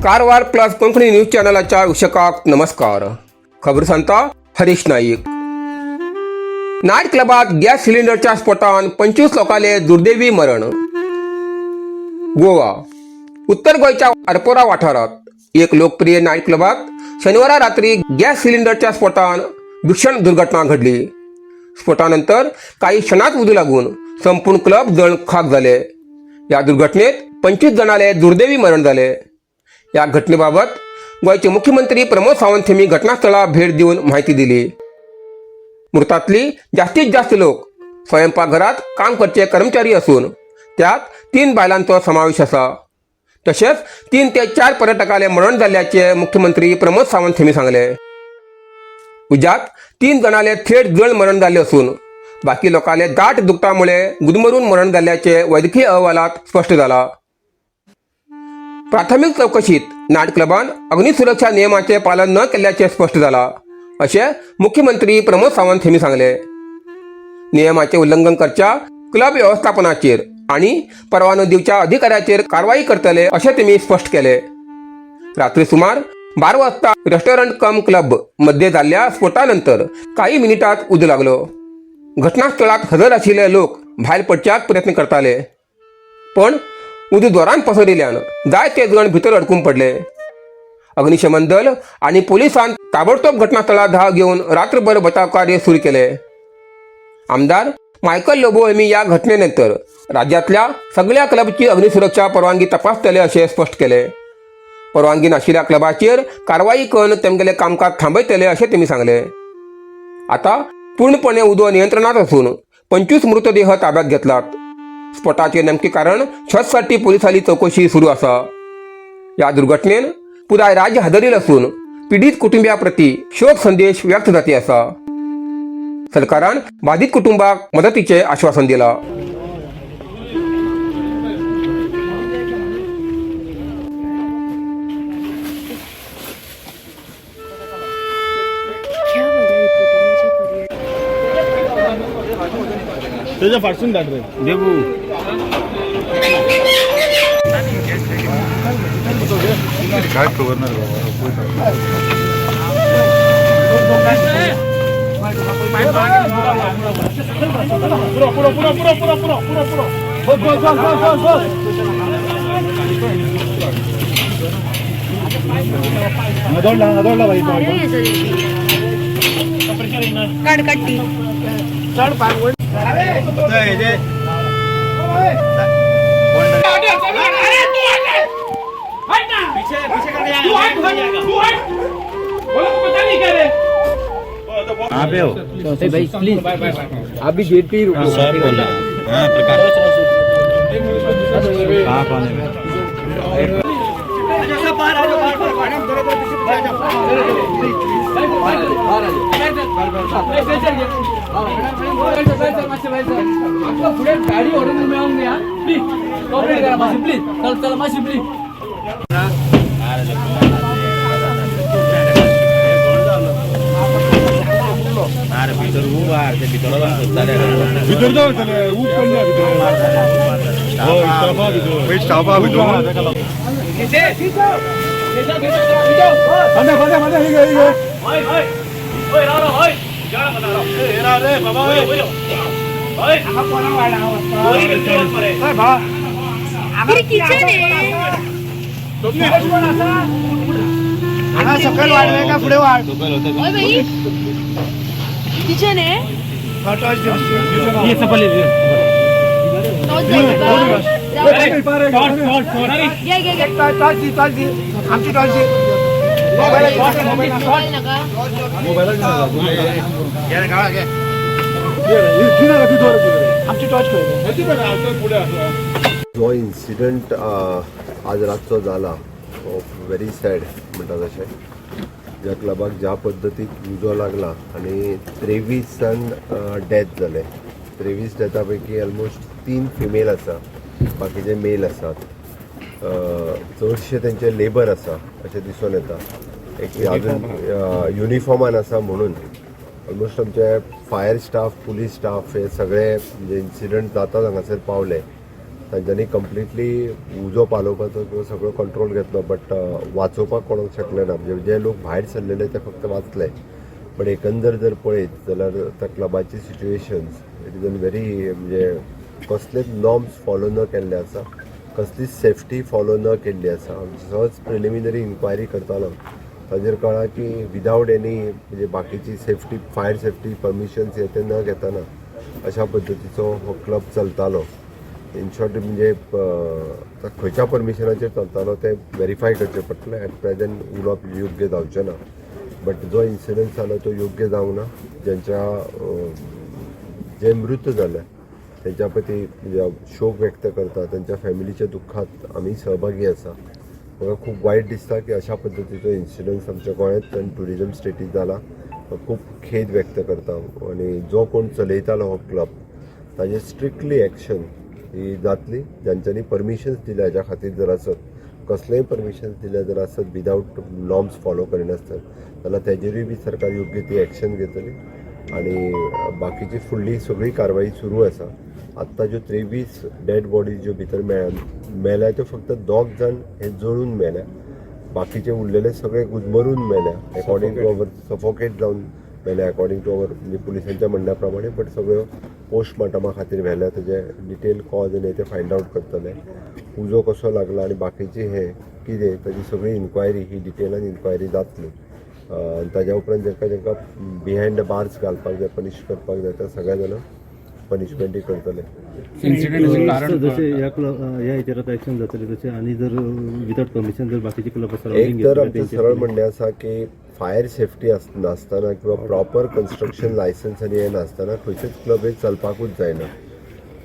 Karwar plus Konkani news चॅनलाच्या वीक्षकांक नमस्कार. खबर सांगता हरीश नाईक. नायट क्लबात गॅस सिलिंडरच्या स्फोटान 25 लोकांले दुर्दैवी मरण. गोवा उत्तर गोंयच्या अर्पोरा वाठारात एक लोकप्रिय नायट क्लबात शनिवारा रात्री गॅस सिलिंडरच्या स्फोटान भीषण दुर्घटना घडली. स्फोटानंतर काही क्षणात उजू लागून संपूर्ण क्लब जळ खाक झाले. या दुर्घटनेत 25 जणांले दुर्दैवी मरण झाले. या घटनेबाबत गोंयचे मुख्यमंत्री प्रमोद सावंत यांनी घटनास्थळाला भेट देऊन माहिती दिली. मृतातली जास्तीत जास्त लोक स्वयंपाकघरात काम करचे कर्मचारी असून त्यात 3 बायलांचो समावेश असा. तसेच 3 ते 4 पर्यटकाले मरण झाल्याचे मुख्यमंत्री प्रमोद सावंत यांनी सांगले. उज्यात 3 जणाले थेट जळ मरण झाले असून बाकी लोकांले दाट दुखतामुळे गुदमरून मरण झाल्याचे वैद्यकीय अहवालात स्पष्ट झाला. प्राथमिक चौकशीत नाईट क्लबान अग्निसुरक्षा नियमाचे पालन न केल्याचे स्पष्ट झाला, असे मुख्यमंत्री प्रमोद सावंत यांनी सांगले. नियमाचे उल्लंघन करच्या क्लब व्यवस्थापनाचेर आणि परवानो दिवच्या अधिकाऱ्याचेर कारवाई करतले असे त्यांनी स्पष्ट केले. रात्री सुमार 12 वाजता रेस्टॉरंट कम क्लब मध्ये झालेल्या स्फोटानंतर काही मिनिटात उजो लागलो. घटनास्थळात हजर आशिल्ले लोक भायर पडच्याक प्रयत्न करताले, पण उजो जोरान पसरिल्ल्यान जायते जण भितर अडकून पडले. अग्निशमन दल आणि पोलिसांन ताबडतोब घटनास्थळार धाव घेऊन रात्रभर बचाव कार्य सुरू केले. आमदार मायकल लोबो यांनी या घटनेनंतर राज्यातल्या सगळ्या क्लबची अग्निसुरक्षा परवानगी तपासतले असे स्पष्ट केले. परवानगी नाशिल्ल्या क्लबाचेर कारवाई करून तेमगेले कामकाज थांबयतले अशें तेमी सांगले. आता पूर्णपणे उदो नियंत्रणात असून 25 मृतदेह ताब्यात घेतलात. स्फोटाचे नेमके कारण शोधसाठी पोलिसांनी चौकशी सुरू आसा. या दुर्घटनेन पुराय राज्य हादरील असून पीडित कुटुंबियाप्रती शोक संदेश व्यक्त जाती आसा. सरकारान बाधित कुटुंबाक मदतीचे आश्वासन दिला. क्या बघा रिपोर्टिंगाच्या करिअर. त्याच्या फाटसून धाड रे देबू. काय खबर नाही बाबा. पुरो पुरो पुरो पुरो पुरो पुरो पुरो पुरो बस बस बस बस बस. नदोडला नदोडला भाई. काढ काढती. कहाँ पे हो? भाई प्लीज, आप भी गेट पे ही रुको. सर बोल रहा हाँ प्रकाश कहाँ पाने में. पुढे गाडी ऑर्डर मिळवून द्या प्लीज, कॉपरेट करा माशी प्लीज. चल चला माशी प्लीज. अरे भितर ऊब आहा ते भितर सोदताले. भितर जाऊ चले ऊब पडल्या भितर. हय स्टाफा भितर, स्टाफा भितर. फांद्या फांद्या फांद्या हे घे हे घे. किचन आहे. सकयल वाढ का फुडें वाढ. ओय बाई, किचन आहे. टॉर्च जाय तुका? घे घे घे. टॉर्च दी, टॉर्च दी, आमची टॉर्च दी. मोबाईल. मोबाईल नका. आमची टॉर्च खंय? जो इन्सिडंट आज रातचो जाला तो व्हेरी सॅड म्हणटा तशें. ज्या क्लबाक ज्या पद्दतीक उजो लागला आनी 23 जाण डेथ जाले. 23 डेथा पैकी ऑलमोस्ट 3 फिमेल आसा, बाकीचे मेल आसात. चडशे तेंचे लेबर आसा अशें दिसून येता. एक अजून युनिफॉर्मान आसा म्हणून ऑलमोस्ट आमचे फायर स्टाफ, पुलीस स्टाफ हे सगळे म्हणजे इन्सिडंट जाता हांगासर पावले. तांच्यांनी कंप्लिटली उजो पालोवपाचो किंवा सगळो कंट्रोल घेतलो, बट वाचोवपाक कोणाक शकले ना. म्हणजे जे लोक भायर सरलेले ते फक्त वाचले, बट एकंदर जर पळयत जाल्यार त्या क्लबाची situations it is an very, म्हणजे कसलेच नॉर्म्स फॉलो न केल्ले आसा, कसलीच सेफ्टी फॉलो न केल्ली आसा. सहज प्रिलिमिनरी इन्क्वायरी करतालो, ताजेर कळ्ळां की विदावट एनी, म्हणजे बाकीची सेफ्टी, फायर सेफ्टी परमिशन्स हे ते न घेतना अशा पद्दतीचो हो क्लब चलतालो. इन शॉर्ट, म्हणजे खंयच्या परमिशनाचेर चलतालो तें वेरीफाय करचें पडटलें. एट प्रेझेंट उलोवप योग्य जावचें ना, बट जो इन्सिडंट जालो तो योग्य जावंक ना. ज्यांच्या जे मृत जाले तेंच्या प्रती म्हणजे शोक व्यक्त करता. तेंच्या फॅमिलीच्या दुख्खात आमी सहभागी आसा. म्हाका खूब वायट दिसता की अशा पद्दतीचो इन्सिडंट्स आमच्या गोंयांत आनी ट्युरिजम स्टेटीत जाला. खूब खेद व्यक्त करता आनी जो कोण चलयतालो हो क्लब ताजेर स्ट्रिक्टली एक्शन ही जातली. ज्यांच्यांनी परमिशन्स दिल्या हेज्या खातीर जर आसत, कसलेंय परमिशन्स दिल्या जर आसत विदावट नॉर्म्स फॉलो करिनासतना, जाल्यार तेजेरूय बी सरकार योग्य ती एक्शन घेतली आनी बाकीची फुडली सगळी कारवाई सुरू आसा. आत्तां ज्यो 23 डेड बॉडीज ज्यो भितर मेल्या, त्यो फक्त दोग जाण हे जळून मेल्या. बाकीचे उरलेले सगळे गुदमरून मेल्या, अकॉर्डिंग टू our, suffocate जावन मेल्या अकॉर्डिंग टू our, म्हणजे पुलिसांच्या म्हणण्या प्रमाणे. बट सगळ्यो पोस्टमार्टमा खातीर व्हेल्या. तेजे डिटेल कॉज आनी ते फायंड आवट करतले. उजो कसो लागला आनी बाकीचे हे कितें, ताजी सगळी इन्क्वायरी ही डिटेलान इन्क्वायरी जातली. आनी ताज्या उपरांत जांकां जांकां बिहायंड the बार्स घालपाक जाय, पनिश करपाक जाय, त्या सगळ्या जाणांक पनिशमेंटूय करतले. इन्सिडेंट. जशे ह्या क्लब ह्या हेचेर आतां एक्शन जातले, तशें आनी जर विदाउट परमिशन जर बाकीचे क्लब एक तर आमचें सरळ म्हणणें आसा की फायर सेफ्टी नासतना किंवा प्रॉपर कन्स्ट्रक्शन लायसन्स आनी हें नासतना खंयचेच क्लब हे चलपाकूच जायना.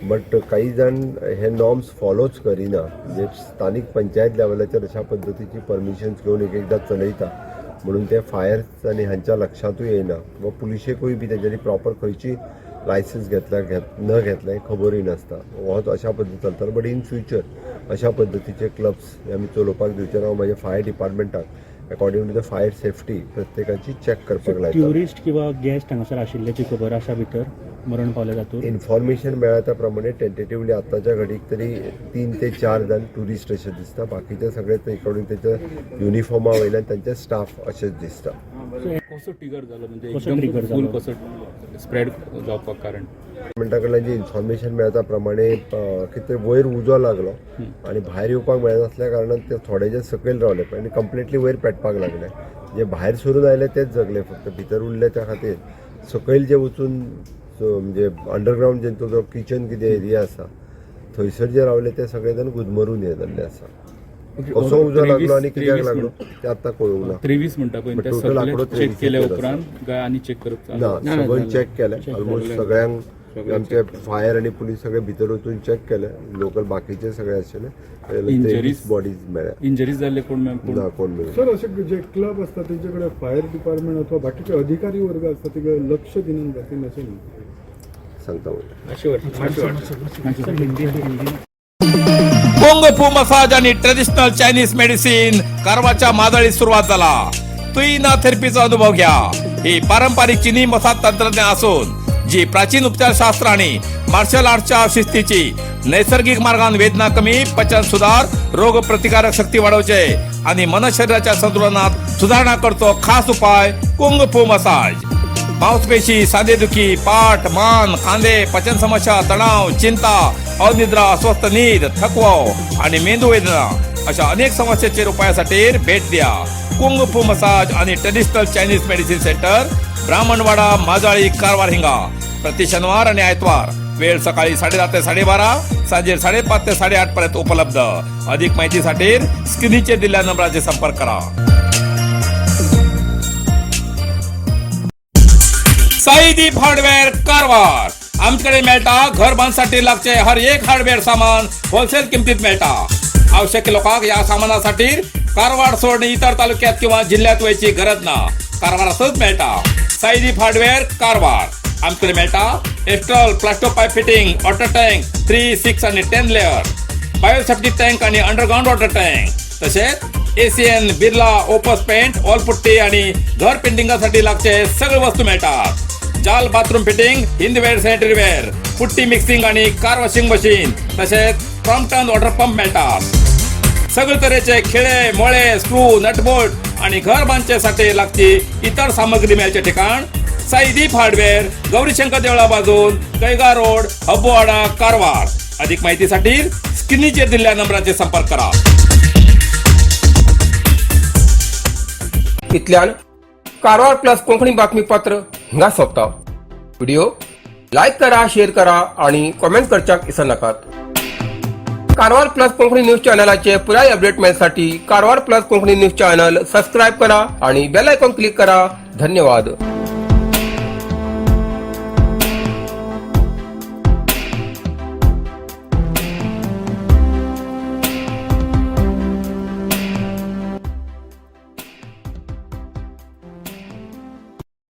बट काही जाण हे नॉर्म्स फॉलोच करिना. म्हणजे स्थानीक पंचायत लेवलाचेर अशा पद्दतीची परमिशन्स घेवन एक एकदां चलयता, म्हणून ते फायर आनी हांच्या लक्षांतूय येयना वा पुलिशेकूय बी तेंच्यांनी प्रॉपर खंयची लायसन्स घेतल्या घेत न घेतल्या खबरूय नासता. हो अशा पद्दतीन चलता. बट इन फ्युचर अशा पद्दतीचे क्लब्स हे आमी चलोवपाक दिवचे ना. हांव म्हाज्या फायर डिपार्टमेंटाक according to the fire safety प्रत्येकाची चॅक करपाक लायता. ट्युरिस्ट किंवा गेस्ट हांगासर आशिल्ल्याची खबर आसा, भितर मरण पावले तातूंत? इन्फॉर्मेशन मेळ्ळा त्या प्रमाणे टेंटेटिवली आतांच्या घडीक तरी तीन ते चार जाण ट्युरिस्ट अशें दिसता. बाकीचे सगळे अकॉर्डिंग तेच्या युनिफॉर्मा वयल्यान तांचे स्टाफ अशेंच दिसता. कसो ट्रिगर जालो म्हणजे कसो एकदम trigger फूल जालो? कसो स्प्रेड जावपाक कारण? गव्हर्मेंटा कडल्यान जी इन्फॉर्मेशन मेळ्ळा त्या प्रमाणे कितें वयर उजो लागलो आनी भायर येवपाक मेळनासल्या कारणान ते थोडे जे सकयल रावले आनी कंप्लिटली वयर पेटपाक लागले. जे भायर सरून आयले तेच जगले फक्त. भितर उरले त्या खातीर सकयल जे वचून म्हणजे अंडरग्रावंड जेंचो जो किचन कितें एरिया आसा थंयसर जे रावले ते सगळे जाण गुदमरून हे जाल्ले आसा. कसो उजो लागलो आनी कित्याक लागलो ते आतां कळूंक ना. 23 म्हणटा पळय, But ते total सगळे आंकडो चेक 23 केल्या चेर आसा. उपरांत काय आनी चेक करप चालू? ना, सगळें चॅक केलें. ऑलमोस्ट सगळ्यांक आमचे फायर आनी पुलीस सगळे भितर वचून चॅक केले. लोकल बाकीचे सगळे आशिल्ले. Injuries? 23 bodies मेळ्ळ्या. इंजरीज जाल्ले कोण मॅम, कोण? ना, कोण मेळूं. सर, अशे जे क्लब असतात त्यांच्याकडे फायर डिपार्टमेंट अथवा बाकीचे अधिकारी वर्ग असतात, ते लक्ष दिनात जातील अशें न्ही. सांगता म्हणटा. कुंग फू मसाज आणि ट्रेडिशनल चायनीज मेडिसिन कारवारच्या मादळीत सुरुवात झाला. तुईना थेरपीचा अनुभव घ्या. ही पारंपरिक चिनी मसाज तंत्रज्ञान असून जी प्राचीन उपचार शास्त्र आणि मार्शल आर्टच्या शिस्तीची नैसर्गिक मार्गान वेदना कमी, पचन सुधार, रोग प्रतिकारक शक्ती वाढवचे आणि मन शरीराच्या संतुलनात सुधारणा करतो खास उपाय कुंग फू मसाज. मांसपेशी, सांधेदुखी, पाठ, मान, खांदे, पचन समस्या, तणाव, चिंता, अनिद्रा, अस्वस्थ नीद, थकवा आणि मेंदू वेदना अशा अनेक समस्येचेर उपायासाठी भेट द्या कुंग फू मसाज आणि traditional Chinese medicine centre, Brahmanwada, Majali, Karwar हिंगा. प्रति शनिवार आणि आयतवार वेळ सकाळी 10:30 ते 12:30, सांजे 5:30 ते 8:30 पर्यंत उपलब्ध. अधिक माहितीसाठी स्क्रीनचे दिलेल्या नंबराचे संपर्क करा. साईदीप हार्डवेअर कारवार. आमच्याकडे मेळटा घर बांधसाठी लागचे हर एक हार्डवेअर सामान होलसेल किमतीत मेळटा. आवश्यक लोकांक या सामानासाठी कारवार सोडून इतर तालुक्यात किंवा जिल्ह्यात वयची गरज ना. कारवारातच मेळटा साईदीप हार्डवेअर कारवार. आमच्याकडे मेळटा Astral Plasto pipe fitting, water tank 3, 6 आणि 10 लेअर, बायोसेप्टिक टँक आणि अंडरग्राऊंड वॉटर टँक, तसेच Asian Birla Opus paint, wall putty आणि घर पेंटिंगासाठी लागचे सगळे वस्तू मिळतात. जाल bathroom fitting, Hindware, sanitary ware, putty mixing आणि कार वॉशिंग मशीन, तसेच क्रॉम्पटन वॉटर पंप मेळटात. सगळे तरेचे खिळे, मोळे, स्क्रू, नटबोल्ट आणि घर बांधच्यासाठी लागची इतर सामग्री मेळचे ठिकाण साईदीप हार्डवेअर, गौरीशंकर देवळा बाजून, कैगा रोड, हब्बोवाडा, कारवार. अधिक माहितीसाठी स्क्रीनचे दिलेल्या नंबराचे संपर्क करा. इतल्यान कारवार प्लस कोंकणी बातमीपत्र हिंगा सोंपता. व्हिडिओ लायक करा, शेअर करा आणि कॉमेंट करच्याक विसरनाकात. कारवार प्लस कोंकणी न्यूज चॅनलाचे पुराय अपडेट मेळसाठी Karwar plus Konkani news channel subscribe करा आणि बेल आयकॉन क्लिक करा. धन्यवाद.